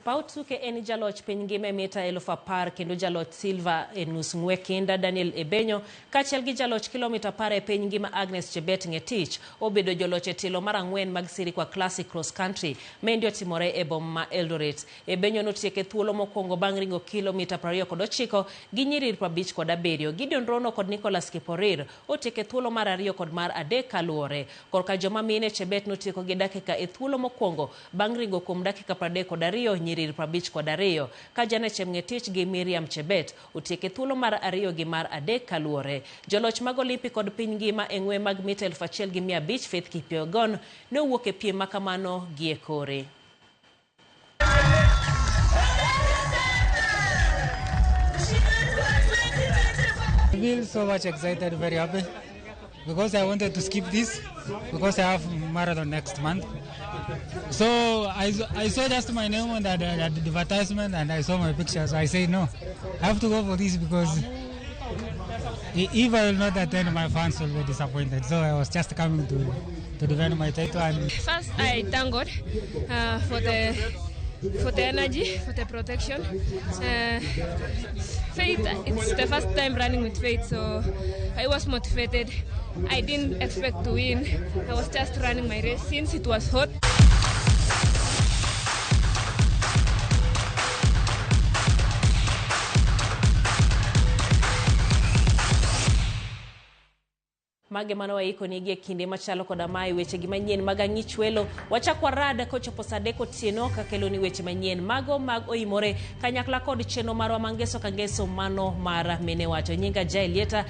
paw tuke en jaloch piny ngima e mita 10,000 kendo jaloch silva e nus ng'we kinda Daniel Ebenyo kaachiel gi jaloch kilomita 10 e piny ngima Agnes Chebet Ng'etich obedo joloch e tielo mar ang'wen mag Sirikwa Classic Cross Country maendi otimore e boma ma Eldoret. Ebenyo notieko e thuolo mokwongo bang' ringo kilomita 29 gi nyiriri 57. Gideon Rono kod Nicholas Kiporir otieko e thuolo mar ariyo kod mar adek kaluwore. Korka joma mine Chebet notieko gi dakika e thuolo mokwongo bang' ringo kuom dakika 32 nyiriri 52 ka Janet Chepng'etich gi Miriam Chebet otieko e thuolo mar ariyo gi mar adek kaluwore. Joloch mag Olimpik kod piny ngima e ng'we mag mita 1500 Faith Kipyegon ne owuok e piem ma kamano gi e kore. I feel so much excited, very happy, because I wanted to skip this because I have marathon next month. So I saw just my name on the advertisement and I saw my picture. So I say no, I have to go for this because if I will not attend, my fans will be disappointed. So I was just coming to defend my title. And first, I thank God for the energy, for the protection. Faith, it's the first time running with Faith, so I was motivated. I didn't expect to win. I was just running my race since it was hot. Mage mane waikoni gi e kinde machalo koda mae weche gi manyien mag ang'ich welo wachak warad kochopo saa adek otieno kakeloni weche manyien mago mag oimore kanyakla kod chenro marwa ma ngeso ka ngeso mano mar mine wacho nyinga Jael Yeta.